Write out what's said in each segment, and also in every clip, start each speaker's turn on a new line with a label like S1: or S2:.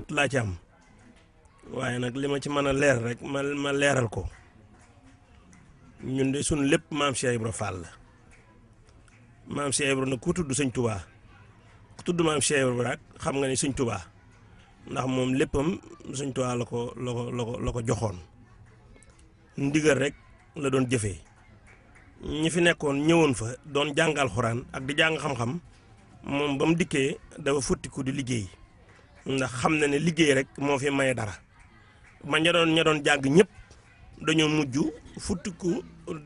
S1: gàtt laa ci am waaye nag li ma ci mën a leer rek ma leeral ko ñun de suñ lépp maam Cheikh Ibra Fall la maam Cheikh Ibra nag ku tudd sëñ Touba ku tudd maam Cheikh Ibra rek xam nga ni sëñ Touba ndax moom léppam sëñ Touba la ko joxoon ndigal rek la doon jëfee ñi fi nekkoon ñëwoon fa doon jàng alxuraan ak di jàng xam-xam moom ba mu dikkee dafa futtiku di liggéey ndax xam na ne liggéey rek moo fi maye dara ma ña doon jàng ñëpp dañoo mujj futtiku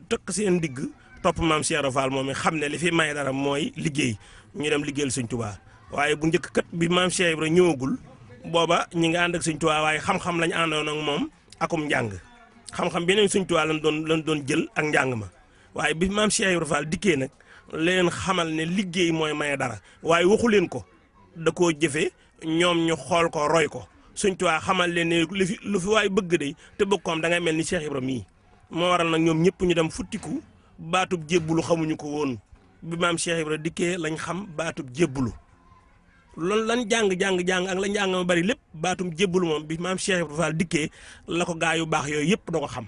S1: tëkk seen digg topp maam Cheikh Ibra Fall moom xam ne li fi maye dara mooy liggéey ñu dem liggéeyal sëñ Touba waaye bu njëkk kat bi maam Cheikh Ibra ñëwagul booba ñi nga ànd ak sëñ Touba waaye xam-xam lañ àndoon ak moom akum njàng xam-xam beneen sëñ Touba lañ doon jël ak njàng ma waaye bi maam Cheikh Ibra Fall dikkee nag leen xamal ne liggéey mooy maye dara waaye waxu leen ko da koo jëfe ñoom ñu xool ko roy ko sëñ Touba xamal leen ne lu fi waay bëgg de te bëgg ko am da ngay mel ni Cheikh Ibra mii moo waral nag ñoom ñëpp ñu dem futtiku baatub jébbulu xamuñu ko woon bi maam Cheikh Ibra dikkee lañ xam baatub jébbulu loolu lan jàng ak la njàng ma bari lépp baatum jébbulu moom bi maam Cheikh Ibra Fall dikkee la ko gaa yu baax yooyu yëpp da ko xam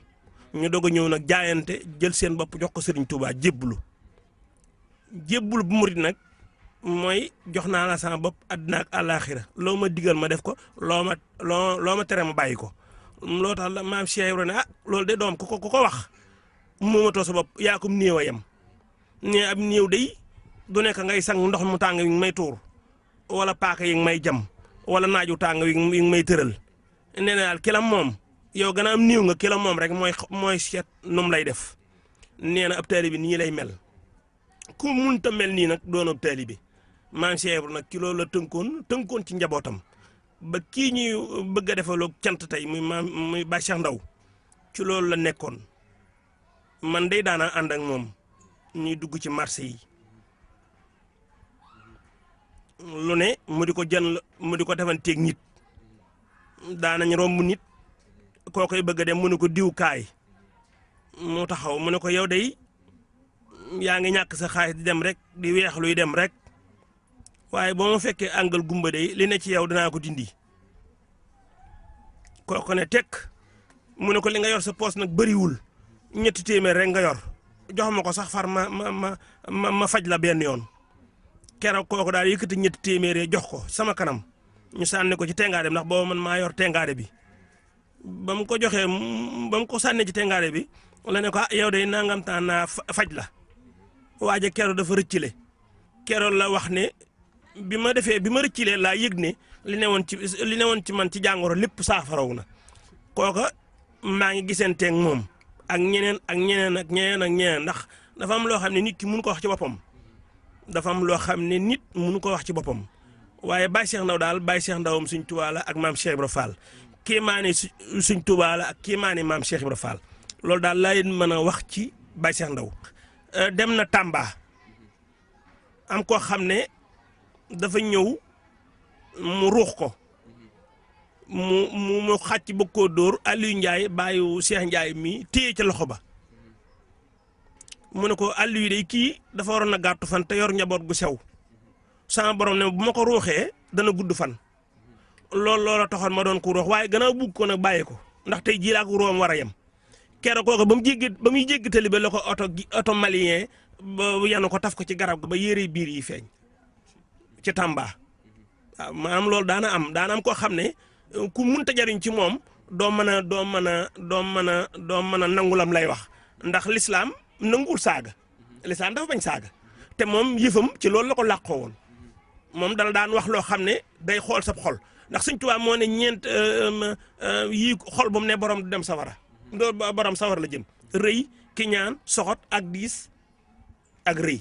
S1: ñu doog a ñëw nag jaayante jël seen bopp jox ko Serigne Touba jébbulu bu murit nag mooy jox naa la sama bopp àddina ak àllaaxira loo ma digal ma def ko loo ma tere ma bàyyi ko loo tax la maam Cheikh Ibra ne loolu de doom ku ko wax moomatoo sa bopp yaa ko néew a yem ne ab néew day du nekk ngay sang ndox mu tàng yi may tuur wala paaka yi may jam wala naaju tàng yi may tëral nee na daal ki la moom yow gën a am néew nga ki la moom rek mooy seet nu mu lay def nee na ab taalibe bi nii lay mel ku munta mel nii nag doon ab taalibe bi maam Cheikh Ibra nag ci loolu la tënkoon ci njabootam ba kii ñuy bëgg a defaloo cant tey muy Baye Cheikh Ndaw ci loolu la nekkoon man day daanaa ànd ak moom ñuy dugg ci marché yi lu ne mu di ko defanteeg nit daanañ romb nit koo koy bëgg a dem mu ne ko diw kaay mu taxaw mu ne ko yow day yaa ngi ñàkk sa xaalis di dem rek di weex luy dem rek waaye boo ma fekkee àngal gumba day li ne ci yow danaa ko dindi kooku ne tekk mu ne ko li nga yor sa poos nag bëriwul 3 téeméer rek nga yor jox ma ko sax far ma faj la benn yoon keroog kooku daal yëkkati 3 téeméer jox ko sama kanam ñu sànni ko ci tengaade bi ndax booba man maa yor tengaade bi ba mu ko joxee ba mu ko sànni ci tengaade bi la ne ko yow day nangam taan naa faj la waaje keroog dafa rëccile keroog la wax ne bi ma rëccilee laa yëg ne li newoon ci man ci jàngoro lépp saafaraw na kooka maa ngi gisanteeg moom ak ñeneen ndax dafa am loo xam ne nit ki mënu ko wax ci boppam waaye Baye Cheikh Ndaw daal Baye Cheikh Ndawam Sëñ Tuubaa la ak maam Cheikh Ibra Fall kii maa ne Sëñ Tuubaa la ak kii maa ne maam Cheikh Ibra Fall loolu daal laa leen mën a wax ci Baye Cheikh Ndaw dem na Tamba am koo xam ne dafa ñëw mu ruux ko mu xàcc bëgg koo dóor Aliou Ndiaye bàyyu Cheikh Ndiaye mi téye ca loxo ba mu ne ko Aliou de kii dafa waroon a gàttu fan te yor njaboot gu sew sama borom ne bu ma ko ruuxee dana gudd fan loola taxoon ma doon ko ruux waaye gannaaw bugg ko nag bàyyi ko ndax tey jii laa ko ruuxam war a yem keroog kooku ba muy jéggi tali ba la ko oto malien ba yanu ko taf ko ci garab ga ba yére biir yi feeñ ci Tamba waaw maanaam loolu daana am koo xam ne ku munta jariñ ci moom doo mën a nangulam lay wax ndax lislaam nanguwul saaga lislaam dafa bañ saaga te moom yëfam ci loolu la ko làqoo woon moom daan wax loo xam ne day xool sab xol ndax Sëñ Tuubaa moo ne ñeent yii xol bu mu ne borom du dem sawara doo borom sawara la jëm rëy kiñaan soxot ak diis ak rëy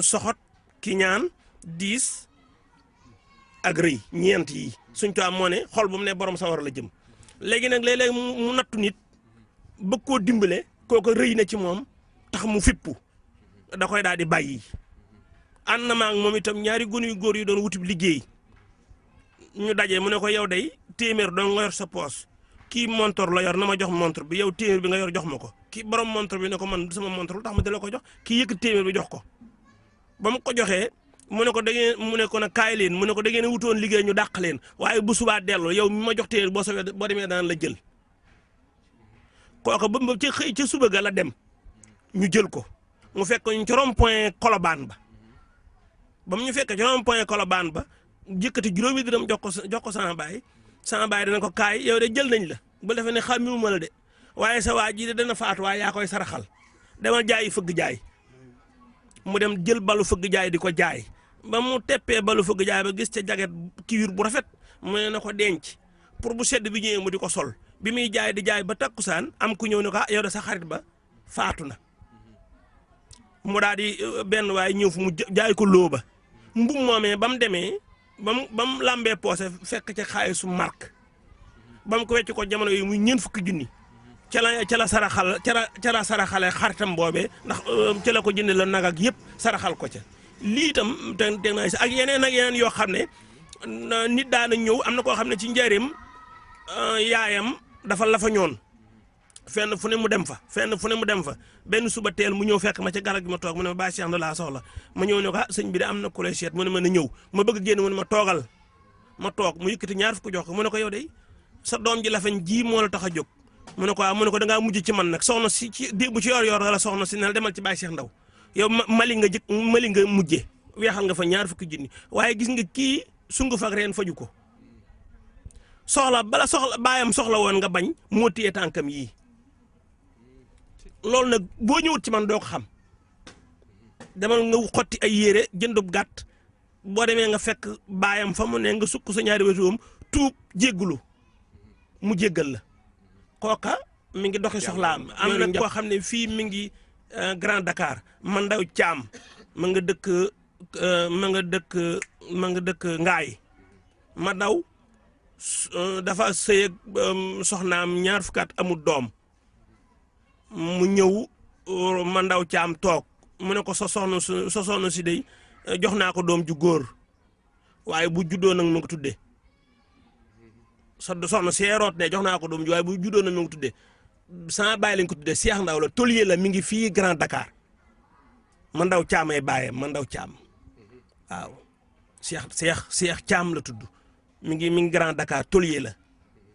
S1: soxot kiñaan diis ak rëy ñeent yi Sëñ Tuubaa moo ne xol bu mu ne borom sawara la jëm léegi nag léeg-léeg mu nattu nit bëgg koo dimbale kooku rëy na ci moom tax mu fippu da koy daal di bàyyi ànd na ma ak moom itam ñaari gone yu góor yu doon wutib liggéey ñu daje mu ne ko yow day téeméer doon nga yor sa poos kii montor la yor na ma jox montre bi yow téeméer bi nga yor jox ma ko kii borom montre bi ne ko man sama montre lu tax ma di la ko jox kii yëkk téeméer bi jox ko ba mu ko joxee mu ne ko da ngeen mu ne ko nag kaay leen mu ne ko da ngeen wutoon liggéey ñu dàq leen waaye bu subaa dellu yow mi ma jox téere boo sowee boo demee daan la jël kooka ba ca xëy ca suba ga la dem ñu jël ko mu fekk ñu ci rond point Colobane ba mu ñu fekk ci rond point Colobane ba jëkkati juróomi dërëm jox ko sama baay dana ko kaay yow de jël nañ la bu defee ne xàmmiwuma la de waaye sa waa ji de dana faatu waaye yaa koy saraxal demal jaayi fëgg jaay mu dem jël balu fëgg jaay di ko jaay ba mu teppee balu fëgg jaay ba gis ca jaget kiwir bu rafet mu ne na ko denc pour bu sedd bi ñëwee mu di ko sol bi muy jaay di jaay ba takkusaan am ku ñëw ne ko yow de sa xarit ba faatu na mu daal di benn waaye ñëw fu mu jaay ko lóoba mbum moomee ba mu demee ba mu lambee poose fekk ca xaalisu marque ba mu ko wecc ko jamono yi muy ñeent fukki junni ca la saraxale xaritam boobee ndax ca la ko jëndee la nag ak yëpp saraxal ko ca lii itam teg naa si ak yeneen yoo xam ne nit daana ñëw am na koo xam ne ci njëriñ yaayam dafa la fa ñoon fenn fu ne mu dem fa benn suba teel mu ñëw fekk ma ca garab gi ma toog mu ne ma Baye Cheikh laa soxla ma ñëw ne ko sëñ bi de am na ku lay seet mu ne ma na ñëw ma bëgg génn mu ne ma toogal ma toog mu yëkkati ñaar fukk jox ko mu ne ko yow de sa doom ji la fañ ji moo la tax a jóg mu ne ko waaw mu ne ko da ngaa mujj ci man nag soxna si ci bu ci yor la soxna si ne demal ci Baye Cheikh Ndaw yow mali nga mujjee weexal nga fa ñaar fukki junni waaye gis nga kii sungu fak reen faju ko baayam soxla woon nga bañ moo téye tànkam yii loolu nag boo ñëwut ci man doo ko xam demal nga xotti ay yére jëndub gàtt boo demee nga fekk baayam fa mu ne nga sukk sa ñaari wetuwam tuub jéggulu mu jéggal la kooka mi ngi doxi soxlaam am na koo xam ne fii mi ngi Grand Dakar man ndaw caam ma nga dëkk ngaay ma daw dafa sëy ak soxnaam ñaar fukki at amul doom mu ñëw ma ndaw caam toog mu ne ko sa soxna si day jox naa ko doom ju góor waaye bu juddoo nag ma nga tudde sa soxna seeroot ne jox naa ko doom ju waaye bu juddoo nag ma nga tudde sama baay lañ ko tudde Cheikh Ndaw la tôlier la mi ngi fii Grand Dakar ma ndaw caam ay baayam ma ndaw caam waaw Cheikh Caam la tudd mi ngi Grand Dakar tôlier la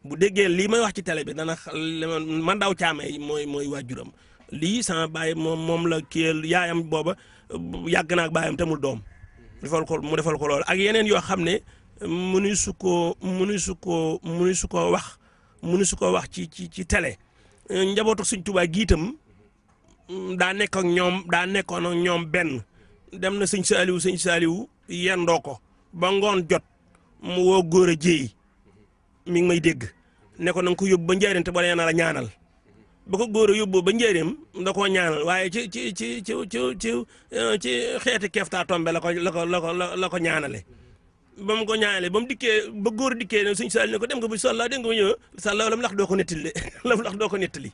S1: bu déggee lii may wax ci télé bi dana man ndaw caamee mooy waajuram lii sama baay moom la kii yaayam booba yàgg na ak baayam tamul doom mu defal ko loolu ak yeneen yoo xam ne mënu su ko wax ci télé njabootu Sëñ Tuubaa gi itam daa nekkoon ak ñoom benn dem na sëñ Saaliwu yendoo ko ba ngoon jot mu woo góor a jéey mi ngi may dégg ne ko na nga ko yóbbu ba njëriñ te ba nee na la ñaanal ba ko góor a yóbbu ba njëriñ da koo ñaanal waaye ci xeeti keeftaa tombe la ko ñaanale ba mu ko ñaanale ba mu dikkee ba góor dikkee ne suñ Saali ne ko dem nga bu sàllaa dégg nga ba ñëw sàllaa lam lax doo ko nettali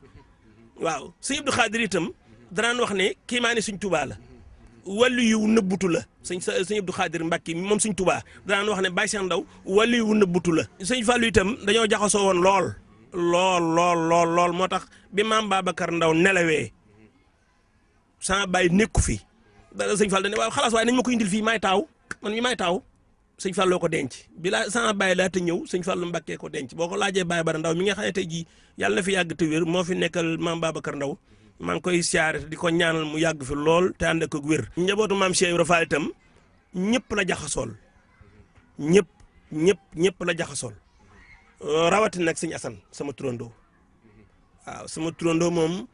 S1: waaw sëñ Abdou Khadir itam danaan wax ne kii maa ne Sëñ Tuubaa la wàllu yu nëbbutu la sëñ Abdou Khadir Mbàkke moom Sëñ Tuubaa danaan wax ne Baye Cheikh Ndaw wàllu yu nëbbutu la sëñ Fallou itam dañoo jaxasoo woon lool moo tax bi maam Babacar Ndaw nelawee sama baay nekku fi da sëñ Fall dañ ne waaw xalaas waaye nañ ma ko indil fii maay taaw man mi maay taaw sëñ Falloo ko denc bi laa sama baay laata ñëw sëñ Fallu Mbàkke ko denc boo ko laajee Baye Bara Ndaw mi nga xam ne tey jii yàlla na fi yàgg te wér moo fi nekkal maam Babacar Ndaw maa ngi koy siyaare di ko ñaanal mu yàgg fi lool te ànd ak wér. njabootu maam Cheikh Ibra Fall itam ñëpp la jaxasool ñëpp la jaxasool rawatina nag sëñ Asan sama turandoo waaw sama turandoo moom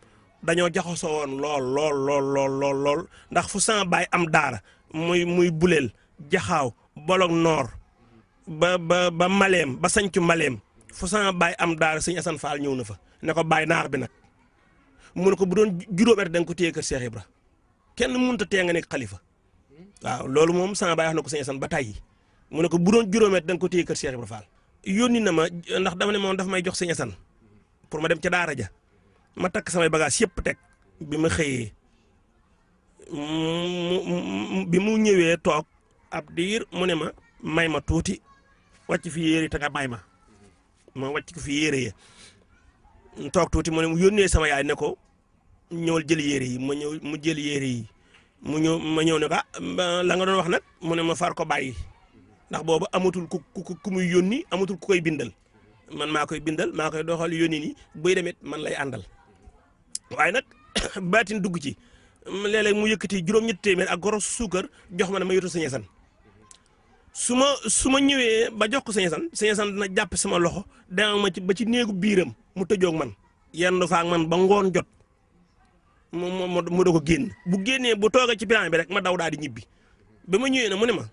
S1: dañoo jaxasoo woon lool ndax fu sama baay am daara muy buleel jaxaaw bolog noor ba maleem ba sañcu maleem fu sama baay am daara sëñ Asan Fall ñëw na fa ne ko baay naar bi nag mu ne ko bu doon juróom at da nga ko téye kër Cheikh Ibra kenn mënut a tee nga nekk xalifa waaw loolu moom sama baay wax na ko sëñ Asan ba tàyyi mu ne ko bu doon juróom at da nga ko téye kër Cheikh Ibra Fall yónni na ma ndax dama ne moom dafa may jox sëñ Asan pour ma dem ca daara ja ma takk samay bagage yëpp teg bi ma xëyee bi mu ñëwee toog ab diir mu ne ma may ma tuuti wàcc fi yére te nga may ma wàcc ko fi yére ya toog tuuti mu ne mu yónnee sama yaay ne ko ñëwal jël yére yi ma ñëw mu jël yére yi mu ñëw ma ñëw ne la nga doon wax nag mu ne ma far ko bàyyi ndax boobu amatul ku muy yónni amatul ku koy bindal man maa koy bindal maa koy doxal yónni ni buy demit man lay àndal waaye nag baatin dugg ci léeg-léeg mu yëkkati juróom-ñetti téeméer ak goro suukar jox ma ne ma yotu Sëñ Asan su ma ñëwee ba jox ko Sëñ Asan dina jàpp sama loxo dama ma ci ba ci néegu biiram mu tëjoog man yenn fa ak man ba ngoon jot mu da ko génn bu génnee bu toogee ci bilan bi rek ma daw daal di ñibbi ba ma ñëwee ne mu ne ma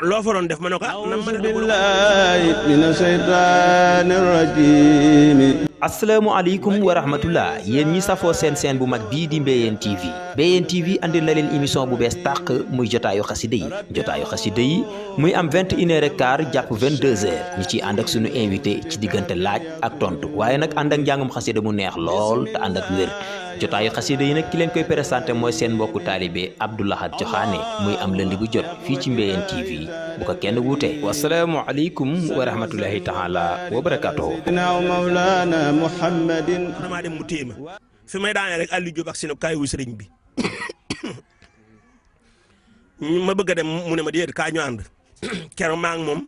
S1: loo fa doon def ma ne ko
S2: a'uuzu billaahi mina shaytaani rajiim.
S3: asalaamaaleykum wa rahmatullah yéen ñi safoo seen bu mag bii di Mbéyeen TV Mbéyeen TV andil na leen émission bu bees tàq muy jotaayu xasida yi muy am 21h15 jàpp 22h ñu ciy ànd ak sunu invité ci diggante laaj ak tontu waaye nag ànd ak njàngum xasida mu neex lool te ànd ak wér jotaayu xasida yi nag ki leen koy présenté mooy seen mbokku taalibe Abdou Lahad Joxaane muy am lënd bu jot fii ci Mbéyeen TV bu ko kenn wuute. wasalaamualeykum wa rahmatullahi taala wa barakaatuhu.
S2: Muhammadin
S1: damaa dem mu téye ma fi may daanee rek Aliou Diop ak seen kaay wu sëriñ bi ma bëgg a dem mu ne ma déedéet kaa ñu ànd keroog maa ngi moom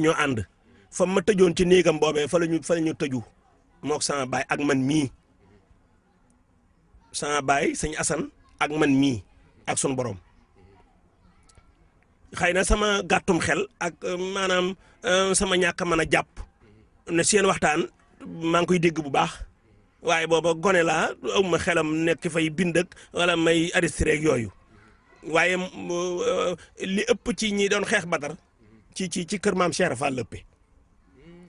S1: ñoo ànd fa ma tëjoon ci néegam boobee fa la ñu tëju mook sama baay ak man mii sama baay sëñ Asan ak man mii ak sun borom xëy na sama gàttum xel ak maanaam sama ñàkk a mën a jàpp ne seen waxtaan maa ngi koy dégg bu baax waaye booba gone laa amuma xelam nekk fay bind ak wala may arrêté ak yooyu waaye li ëpp ci ñi doon xeex Badar ci kër maam Cheikh Fall lëppe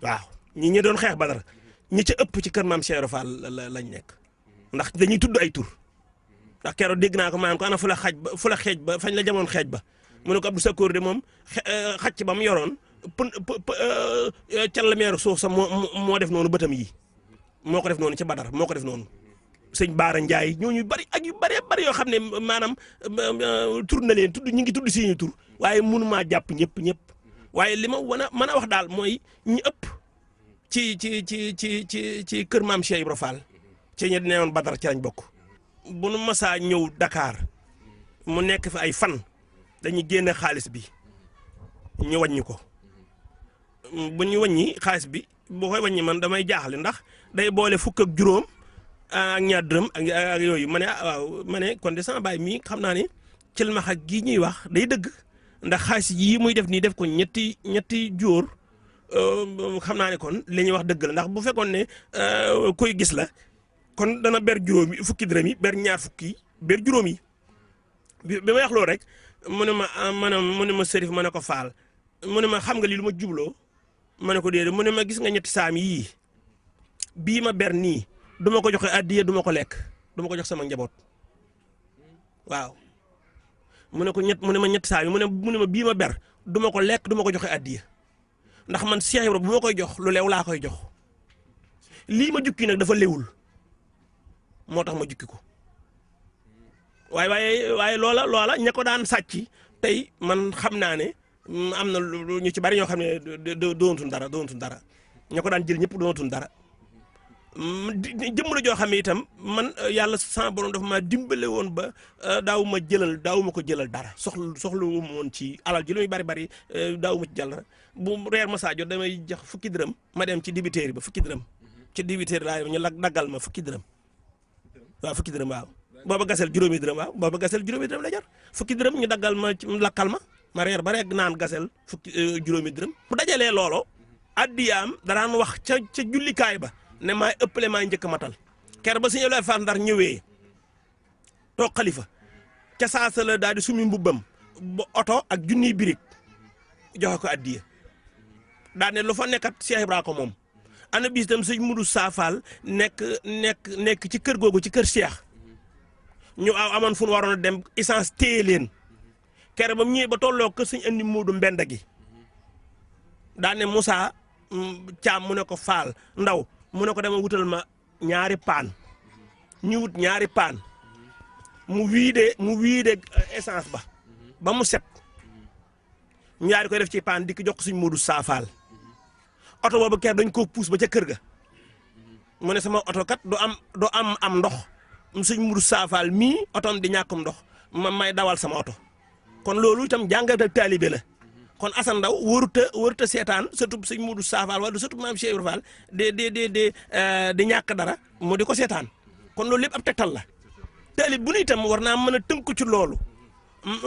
S1: waaw ñi doon xeex Badar ñi ca ëpp ci kër maam Cheikh Fall lañ nekk ndax dañuy tudd ay tur ndax keroog dégg naa ko maanaam ko ana fu la xeej ba fañ la jamoon xeej ba mu ne ko Abdou Sakkoor de moom xacc ba mu yoroon cal la meeru suuf sa moo def noonu bëtam yi moo ko def noonu ca Badar moo ko def noonu sëñ Baara Ndiaye ñooñu bari ak yu bari yoo xam ne maanaam tur na leen tudd ñu ngi tudd seeni tur waaye mënumaa jàpp ñëpp waaye li ma mën a wax daal mooy ñi ëpp ci kër maam Cheikh Ibra Fall ci ñi neewoon Badar ci lañ bokk. bu nu masaa ñëw Dakar mu nekk fi ay fan dañuy génne xaalis bi ñu wàññi ko. bu ñu wàññi xaalis bi boo koy wàññi man damay jaaxle ndax day boole fukk ak juróom ak ñaar dërëm ak yooyu ma ne waaw ma ne kon de sama baay mii xam naa ne cilmaxa gii ñuy wax day dëgg ndax xaalis yii muy def nii def ko ñetti jóor xam naa ne kon li ñuy wax dëgg la ndax bu fekkoon ne koy gis la kon dana ber juróom yi fukki dërëm yi ber ñaar fukki ber juróom yi bi ma wax loolu rek mu ne ma sërif ma ne ko faal mu ne ma xam nga lii lu ma jubloo ma ne ko déedéet mu ne ma gis nga ñetti saam yii bii ma ber nii du ma ko joxe addiya du ma ko lekk du ma ko jox sama njaboot waaw mu ne ma ñetti saam yi mu ne ma bii ma ber du ma ko lekk du ma ko joxe addiya ndax man Cheikh Ibra bu ma koy jox lu leew laa koy jox lii ma jukki nag dafa lewul moo tax ma jukki ko waaye loola ña ko daan sàcc tey man xam naa ne am na ñu ci bari ñoo xam ne doonatuñ dara ña ko daan jël ñëpp doonatuñ dara jëmm la joo xam ne itam man yàlla sama borom dafa ma dimbale woon ba daawu ma ko jëlal dara soxla wu ma woon ci alal ji lu muy bari daawu ma ci jël dara bu reer ma saa jot damay jox fukki dërëm ma dem ci dibiteeri ba fukki dërëm ci dibiteeri laa ñu daggal ma fukki dërëm waaw fukki dërëm waaw booba gasel juróomi dërëm waaw booba gasel juróomi dërëm la jar fukki dërëm ñu daggal ma lakkal ma reer ba rek naan gasel fukki juróomi dërëm bu dajalee loolo addiyaam danaan wax ca jullikaay ba ne maay ëppale maay njëkk matal ker ba suñu lay far ndar ñëwee toog xalifa ca saasa la daal di sumi mbubbam ba oto ak junniy birig joxe ko addiya daa ne lu fa nekkat Cheikh Ibra ko moom ana bis tam sëñ Mudu Saafaal nekk ci kër googu ci kër Cheikh ñu amoon fu nu waroon a dem essence téye leen kere ba mu ñëwee ba tolloo ko sëñ andi Moodu Mbenda gi daa ne Moussa Caam mu ne ko Faal ndaw mu ne ko dama wutal ma ñaari paan ñu wut ñaari paan mu wiide essence ba mu set ñu yaari koy def ci paan di ko jox ko suñ Moodu Saafaal oto boobu ker dañ koo puus ba ca kër ga mu ne sama oto kat du am ndox sëñ Mourou Safal mii otom di ñàkkum ndox may dawal sama oto kon loolu itam jàngat ak taalibe la kon Assane Ndaw wërta seetaan surtout sëñ Mourou Safal wala surtout maam Cheikh Ibra Fall di ñàkk dara mu di ko seetaan kon loolu lépp ab tegtal la taalib bu ne itam war naa mën a tënku ci loolu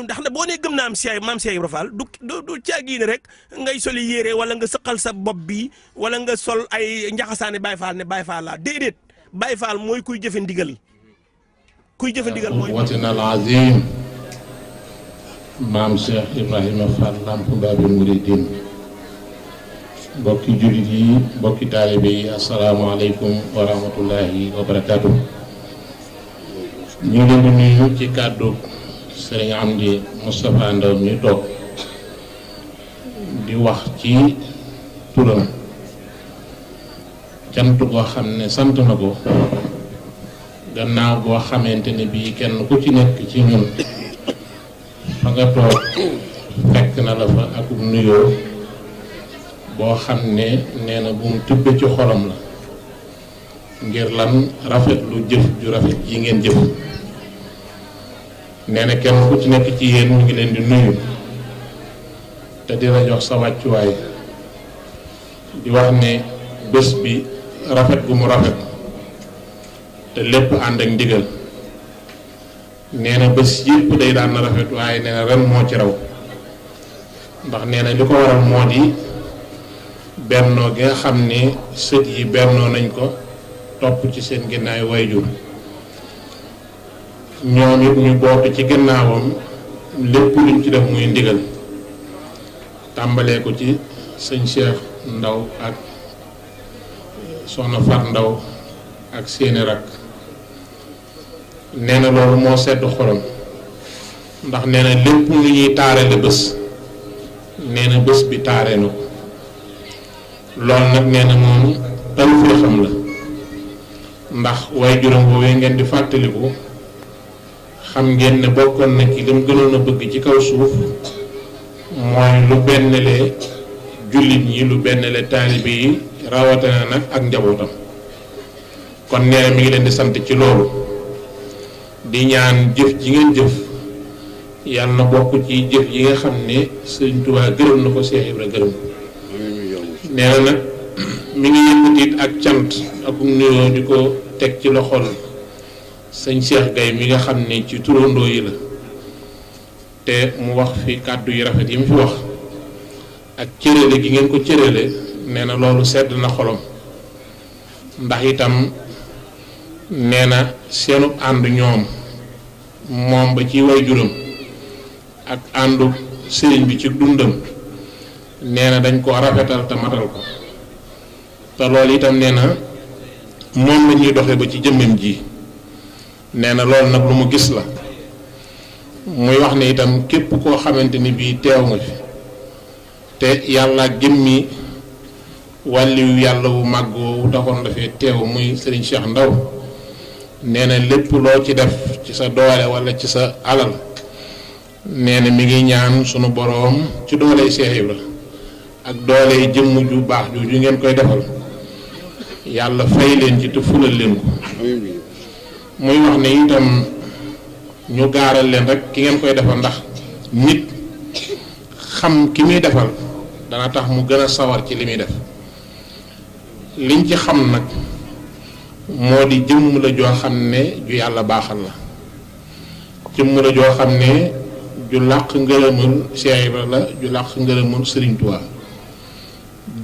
S1: ndax ne boo nee gëm naa maam Cheikh Ibra Fall du caagi ne rek ngay soli yére wala nga sëqal sa bopp bi wala nga sol ay njaxasaane Baye Fall ne Baye Fall laa déedéet Baye Fall mooy kuy jëfe ndigal mooy
S4: watina al azim maam Cheikh Ibrahima Fall Lamp Baabul Muridiin mbokki jullit yi mbokki taalibe yi asalaamaaleykum wa rahmatullahi wa barakaatu. ñu ngi leen di nuyu ci kàddu Sëriñ Amdi Moustapha Ndaw mi toog di wax ci turam cant koo xam ne sant na ko gannaaw boo xamante ne bii kenn ku ci nekk ci ñun fa nga toog fekk na la fa ak nuyoo boo xam ne nee na bu mu tibbee ci xolam la ngir lan rafet lu jëf ju rafet yi ngeen jëf nee na kenn ku ci nekk ci yéen mu ngi leen di nuyu te di la jox sa wàccuwaay di wax ne bés bi rafet gu mu rafet te lépp ànd ak ndigal nee na bés yëpp day daan na rafet waaye nee na ren moo ci raw ndax nee na li ko waral moo di bennoo gi nga xam ne sët yi bennoo nañ ko topp ci seen ginnaaw wayjur ñoom it ñu bootu ci ginnaawam lépp luñ ci def muy ndigal tàmbalee ko ci sëñ Cheikh Ndaw ak soxna Fat Ndaw ak seeni rak nee na loolu moo sedd xolam ndax nee na lépp lu ñuy taarale bés nee na bés bi taaree na ko loolu nag nee na moom tawfeexam la ndax waaye juróom boobee ngeen di fàttaliku xam ngeen ne bokkoon na ci lim gënoon a bëgg ci kaw suuf mooy lu bennle jullit ñi lu bennle taalibe yi rawatina nag ak njabootam kon nee na mi ngi leen di sant ci loolu di ñaan jëf ji ngeen jëf yàlla na bokk ci jëf yi nga xam ne Sëriñ Tuubaa gërëm na ko Cheikh Ibra gërëm nee na nag mi ngi yëkkatiit ak cant ak nuyoo di ko teg ci loxol sëñ Cheikh Gaye mi nga xam ne ci turandoo yi la te mu wax fi kàddu yu rafet yi mu fi wax ak cërale gi ngeen ko cërale nee na loolu sedd na xolom ndax itam nee na seenu ànd ñoom moom ba ci waajuram ak àndu sëriñ bi ci dundam nee na dañ ko rafetal te matal ko te loolu itam nee na moom la ñuy doxe ba ci jëmmam ji nee na loolu nag lu mu gis la muy wax ne itam képp koo xamante ni bii teew nga fi te yàlla jëmmi wàlliwu yàlla wu màgg wu taxoon dafee teew muy Serigne Cheikh Ndaw nee na lépp loo ci def ci sa doole wala ci sa alal nee na mi ngi ñaan sunu boroom ci dooley Cheikh Ibra ak dooley jëmm ju baax ju ngeen koy defal yàlla fay leen ci te fulal leen ko muy wax ne itam ñu gaaral leen rek ki ngeen koy defal ndax nit xam ki muy defal dana tax mu gën a sawar ci li muy def liñ ci xam nag moo di jëmm la joo xam ne ju yàlla baaxal la jëmm la joo xam ne ju làq ngërëmul Cheikh Ibra la ju làq ngërëmul Serigne Touba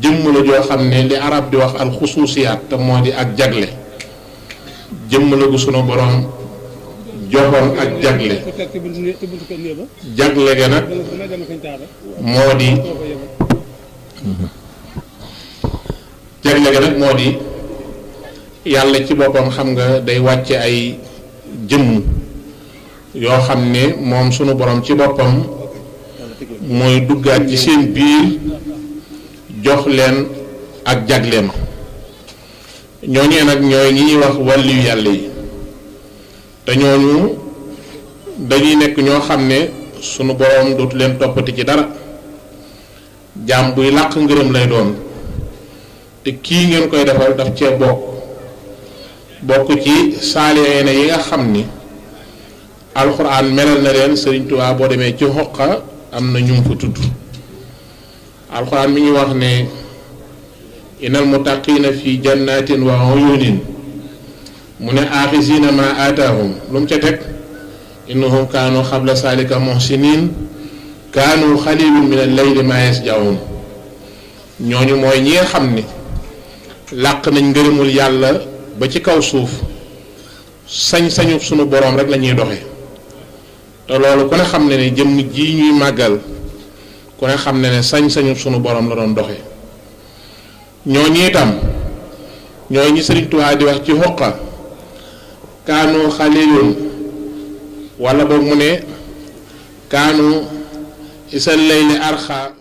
S4: jëmm la joo xam ne li arab di wax alxusuusiyaat te moo di ak jagle jëmm la gu sunu borom joxoon ak jagle jagle ga nag moo di jagle ga nag moo di yàlla ci boppam xam nga day wàcce ay jëmm yoo xam ne moom sunu borom ci boppam mooy duggaat ci seen biir jox leen ak jagleem ñooñee nag ñooy ñi ñuy wax wàlliyu yàlla yi te ñooñu dañuy nekk ñoo xam ne sunu borom dootu leen toppati ci dara jaam buy làq ngërëm lay doon te kii ngeen koy defal daf cee bokk bokk ci saalihiina yi nga xam ni alxuraan melal na leen Sëriñ Tuubaa boo demee ci xoqa am na ñu fa tudd alxuraan mi ngi wax ne innal muttaqiina fi jannatin wa uyunin mu ne aaxisiina ma aataahum lu mu ca teg innahum kaanu xabla saalika muhsinin kaanu xalilun min al-layli ma yasjaun ñooñu mooy ñi nga xam ni làq nañ ngërëmul yàlla ba ci kaw suuf sañ-sañu sunu boroom rek la ñuy doxe te loolu ku ne xam ne ne jëmm ji ñuy màggal ku ne xam ne ne sañ-sañu sunu boroom la doon doxe ñooñu itam ñooy ñi Sëriñ Tuubaa di wax ci xoqa kaanu xalilun wala boog mu ne kaanu isal layli arxa